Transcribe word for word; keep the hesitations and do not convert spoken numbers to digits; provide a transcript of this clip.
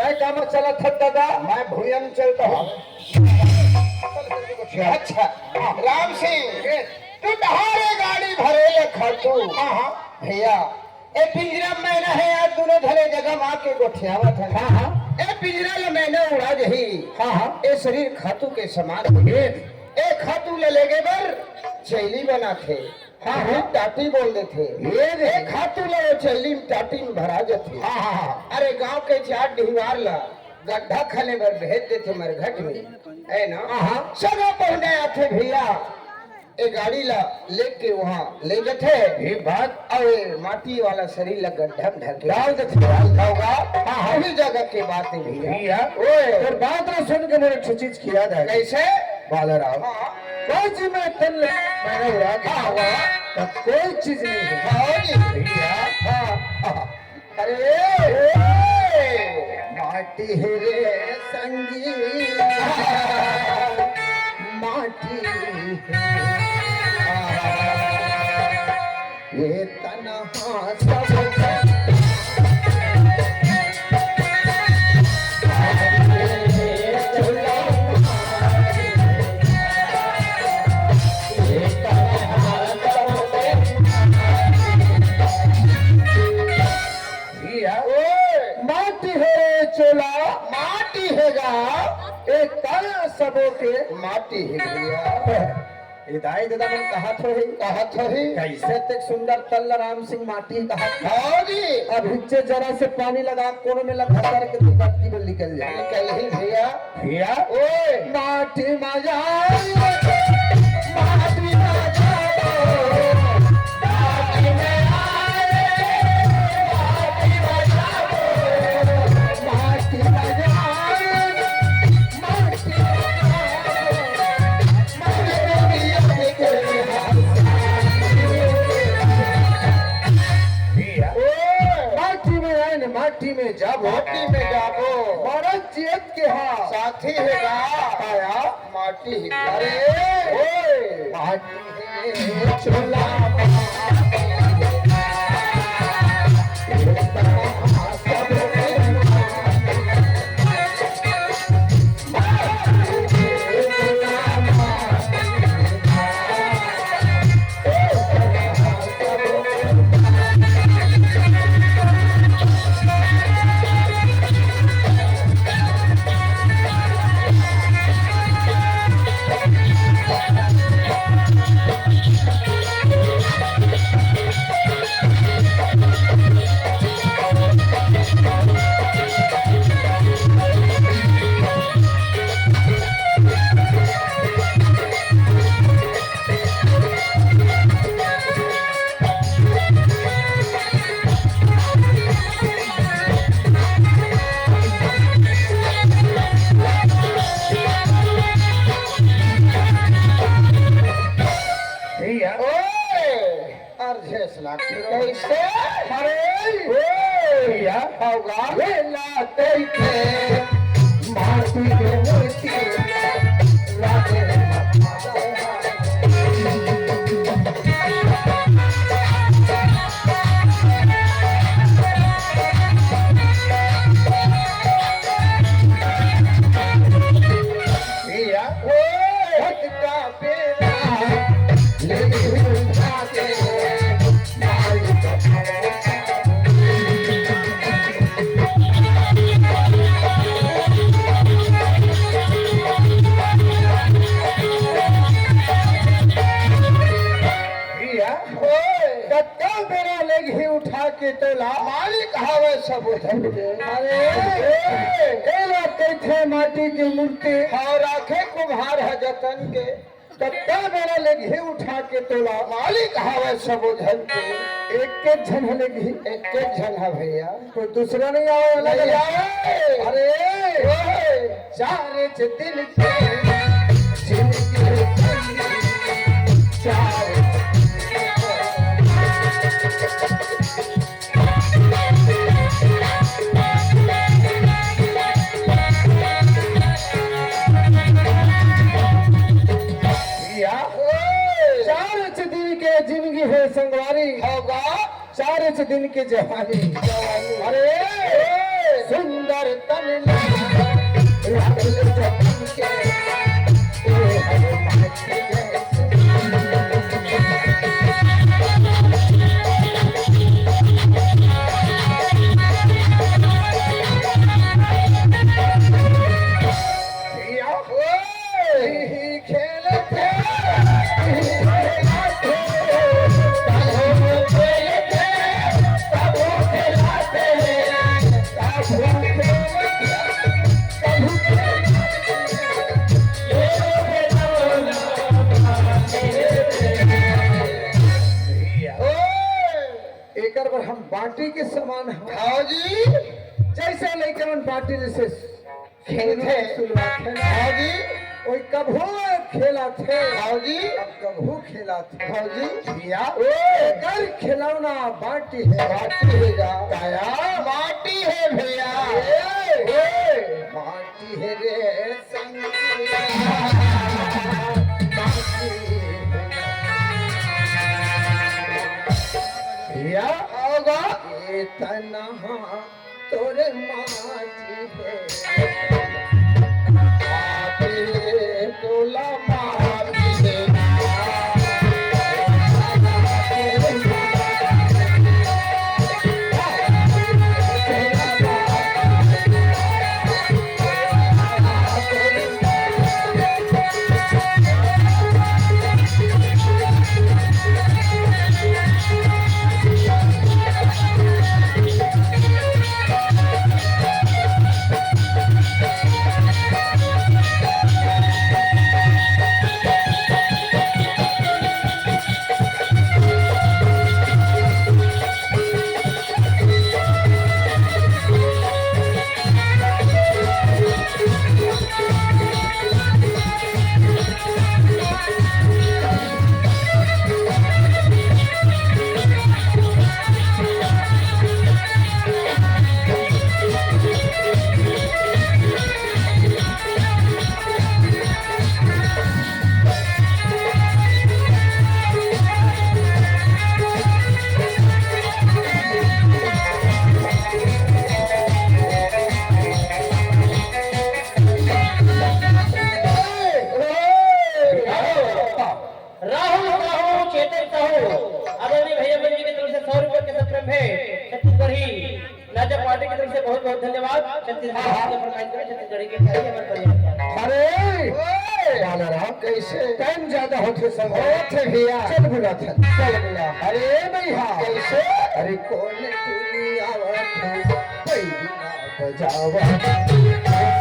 मैं काम चलत हन दादा। मैं भुइयां चलता हूँ। अच्छा, राम सिंह, तू डहारे गाड़ी भरे ले खातू। हाँ, हाँ। भैया, ए पिंजरा में ना है यार, दोनों धरे जगह माँ के गोठियावत है। हाँ, हाँ। ए पिंजरा ले मैं ना उड़ा जही। हाँ, हाँ। ए शरीर खातू के समान हो। ये ए खातू ले लेगे बर चैली बनाथे। हाँ, हाँ। टाटी बोल देथे। ये दे। ए खातू ले वो चैली में टाटी में भरा जाथे। हाँ, हाँ, हाँ। अरे गांव के चार डिहवार ला गड्ढा खने बर भेज देथे मरघट में, है ना? हाँ, हाँ। सगा पहुना आथे भैया, ए गाड़ी ला लेके वहाँ ले जाथे। ये बात। अउ ए माटी वाला शरीर ला गड्ढा में ढके डाल देथे। डाल देथे। होगा। हाँ, हाँ। वही जगह के बात है भैया। भैया, ओए। तोर बात ला सुन के मोर एक ठो चीज के याद आ गई। कैसे? बालाराम। हाँ। कोई चीज में तन ले, मैंने उड़ा के हाँ, वाह। तब कोई चीज नहीं है। हाँ जी। भैया। हाँ। अरे, माटी है रे संगी, माटी है। ये तनहा सब भैया। ओए। माटी हे रे चोला। माटी हे गा। ए तन सबो के माटी हे भैया। ए दाई ददा मन कहत होही। कहत होही। कैसे तेक सुंदर तल्ला राम सिंह माटी कहत। हाँ जी। अब हिच्चे जरा से पानी लगा, कोनो में लगा करके तू धरती में निकल जाए। निकल ही भैया। भैया, ओए। माटी मजा, माटी मजा, माटी मजा, माटी मजा, माटी मजा। भैया, ओए। माटी में आए न, माटी में जाबो। माटी में जाबो। मरत जियत के हा। साथी हे गा। आया। माटी ही। अरे, ओए। माटी ही चोला। भैया। ओए, अर्जेश लाग कैसे? अरे, ओए, भैया। होगा। वेला तैके माटी के मूर्ति लागे। भैया, ओए। भटका बेरा, लेके उठा के, माई का भैया, ओए। कतका बेरा लेगही उठा के तोला। मालिक हवे सबो धन के। अरे, ए, एला कहिथे माटी के मूर्ति। हाँ, राखे कुम्हार ह जतन के। कतका बेरा लेगही उठा के तोला। मालिक हवे सबो धन के। एक एक झन ह लेगही। एक एक झन ह भैया। कोई दूसरा नहीं आवे वाला नहीं है। आवे। अरे, ओए। चार च दिन के जिनगी, चार भैया, चार च दिन के जिनगी हे संगवारी। होगा। चार च दिन के जवानी। जवानी। अरे, ए, सुंदर तन ला, राहुल जतन के, ए हनुमान जय। या हो, यही खेल थे, यही खेल थे, तब खेल थे, तब खेल थे, तब खेल थे। एकर बर हम बांटी के समान हन। हाँ जी। जैसे लइका मन बांटी जैसे खेलथे। शुरुआत है ना? हाँ जी। ओही कभू खेलथे। हाँ जी। अब कभू खेलथे। हाँ जी। भैया, ओ। एकर खिलौना बांटी है। बांटी है गा। काया? बांटी है भैया। ए, ए, बांटी है रे संगिया। बांटी है। भैया, आओ गा। ए तनहा तोरे माटी हे, माटी हे, तोला माटी हे। राहुल साहू, चेतन साहू, आदरणीय भैया बहन जी की तरफ से सौ रुपए के सत्रम है छत्तीसगढ़ी राजा पार्टी की तरफ से बहुत बहुत धन्यवाद। छत्तीसगढ़ी के फरमाइश करे, छत्तीसगढ़ी के खाई हमारे परिवार का। अरे, ओए! बालाराम, कैसे? टाइम ज्यादा होथे संग। होथे भैया। चल बुलाथन। चल बुला। अरे भैया। कैसे? अरे कौन दुनिया आवत है, कोई ना बजावा।